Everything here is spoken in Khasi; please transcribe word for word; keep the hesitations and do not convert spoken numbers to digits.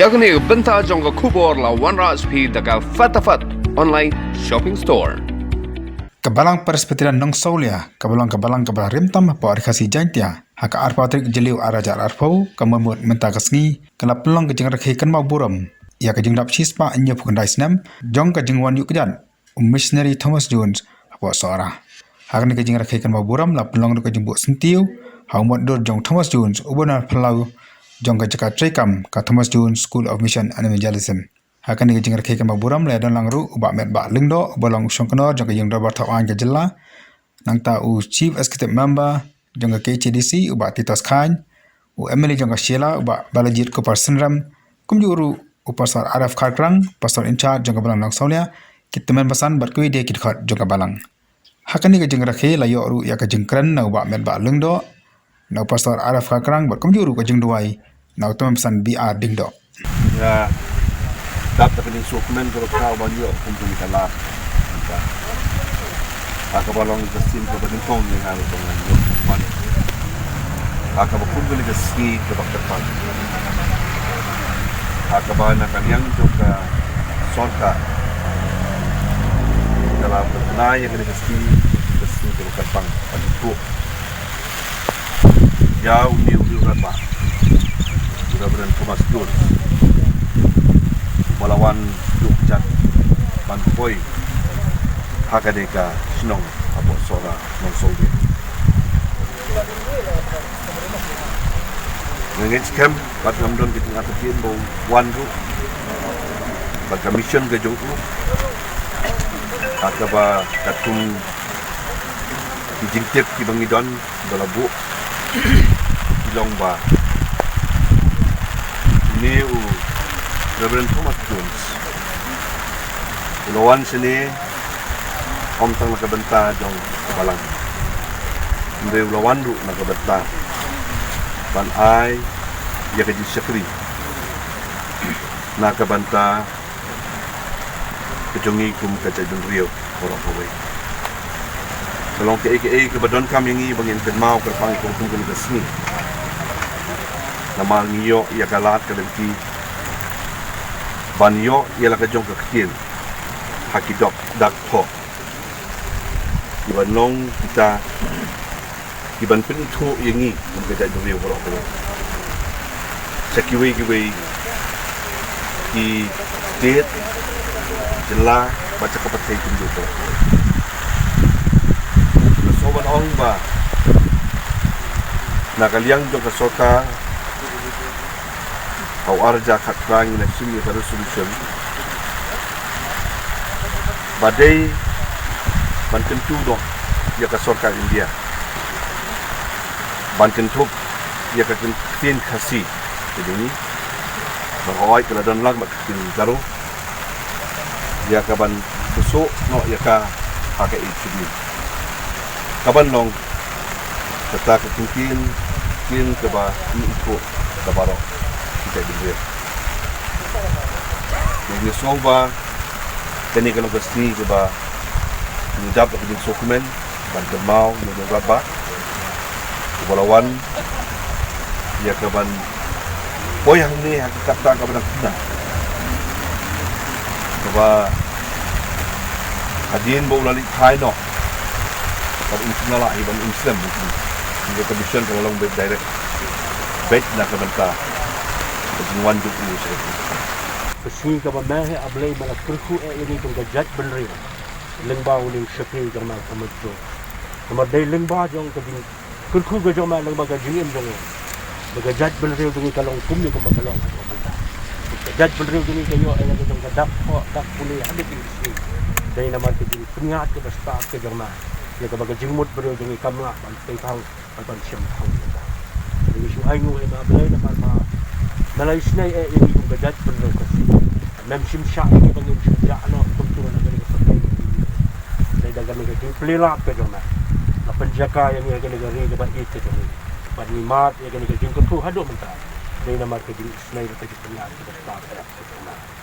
Ïa kane ka bynta jong ka khubor la wanrah sha phi da ka Fatafat Online Shopping Store. Ka Balang Presbyterian Nongsawlia, kaba long ka balang kaba la rim tam hapoh Ri Khasi Jaiñtia, ha ka arphew tarik Jylliew arhajar arphew, ka mut mynta ka sngi, ka la pynlong ka jingrakhe kynmaw burom ïa ka jingdap shispah hynñiewphew khyndai snem jong ka jingwan ïuh kjat u missionary Thomas Jones hapoh Sohra. Ha kane ka jingrakhe kynmaw burom la pynlong ruh ka jingbuh syntiew ha u mot dur jong Thomas Jones, uba na phyllaw jong ka jaka treikam ka Thomas Jones School of Mission and Evangelism. Ha kane ka jingrakhe kynmaw burom la ïadon lang ruh u Bah Metbah Lyngdoh, uba long u shongknor jong ka Ïing Dorbar Thawaiñ ka Jylla, nangta u Chief Executive Member jong ka K H A D C, u Bah Titos Chyne, u M L A jong ka Shella, u Bah Balajied Kupar Synrem, kumjuh ruh u Pastor R F Kharkrang, Pastor in charge jong ka Balang Nongsawlia, ki tymmen basan bad kiwei de ki dkhot jong ka balang. Ha kane ka jingrakhe la ïoh ruh ïa ka jingkren na u Bah Metbah Lyngdoh, na u Pastor R F Kharkrang bad kumjuh ruh ka jingduwai na u tymmen basan B R Diengdoh. Nga dap da ka jingsngewkmen baroh kawei ban ïoh kum kane ka lad. Ha kaba long ka sien kaba nyngkong ïa nga ruh ba ngan ïoh ban. Ha kaba kum kane ka sngi kaba kyrpang. Ha kaba na ka liang jong ka sorkar ka la pynbna ïa kane ka sngi, ka sngi kaba kyrpang. Ban ïoh ïa une u rangbah, u Reverend Thomas Jones, uba la wan ïuh kjat ban poi ha kane ka shnong hapoh Sohra Nongsawlia. Nga ngeit skhem bad ngam don ka jingartatien ba u wan ruh bad ka mission ka jong u, ha kaba katkum ki jingtip kiba ngi don ba la buh, ki long ba une u Reverend Thomas Jones u la wan shane ym tang na ka bynta jong ka balang, hynrei u la wan ruh na ka bynta ban ai ïa ka jingshakri na ka bynta ka jong ngi kum ka jaitbynriew baroh kawei. Ka long kaei kaei kaba donkam ïa ngi ba ngin kynmaw kyrpang ïa ka kum kane ka sngi. Namar ngi ïoh ïa ka lad ka lynti ban ïoh ïa la ka jong ka ktien ha ki dak thoh, kiban long kita kiban pynithuh ïa ngi kum ka jaitbynriew baroh kawei sha kiwei kiwei ki state, jylla bad sha ka pyrthei kumjuh baroh kawei. Nga sngewbha ban ong ba na ka liang jong ka sorkar, ha u arhajar khatphra ngi la shim ïa ka resolution ba dei ban kyntu noh ïa ka sorkar India ban kynthup ïa ka ktien Khasi ka jong ngi, bad hooid ka la don lang bad ka ktien Garo, ïa kaban pynsuh noh ïa ka ha ka eighth schedule, kaban long kata ka ktien, ktien kaba ngi ithuh da baroh kita ki briew. Ngi sngew ba kane ka long ka sngi kaba ngi dap da ka jingsngewkmen ban kynmaw ïa u rangbah uba la wan ïa kaban poi hangne ha ka kata kaba dang kena, kaba hadien ba u la leit phai noh, bad un sngewlah ïa ban un slem ïa ka mission ka la long beit direct, beit na ka bynta ka jingwan jong u sha ka. Ka sngi kaba me hi A Blei, me la kyrkhu eh ïa ngi kum ka jaitbynriew lyngba une u shakri jong me Thomas Jones. Namar dei lyngba jong ka jing kyrkhu ka jong me lyngba ka jingim jong ngi, ba ka jaitbynriew jong ngi ka long kumne kumba ka long ha kaba mynta. Ka jaitbynriew jong ngi ka ïoh ïa la ka jong ka dak thoh dak pule ha ka jingim. Dei namar ka jingpynïaid kaba stad ka jong me ïa kaba ka jingmut briew jong ngi kam lah ban tei thaw bad ban shim thaw. Ngi shu ai nguh ïa me A Blei namar ba me la isynei eh ïa ngi kum ka jaitbynriew Khasi. Mem shim shah ïa ngi ba ngin shim jah noh kumto na kane ka pyrthei. Dei da kane ka jingplie lad ka jong me la pynjaka ïa ngi ha kane ka ri kaba ïeit ka jong ngi. Bad ngi mad ïa kane ka jingkyrkhu haduh mynta. Dei namar ka jingisynei bad ka jingpynïaid kaba stad ka jong me.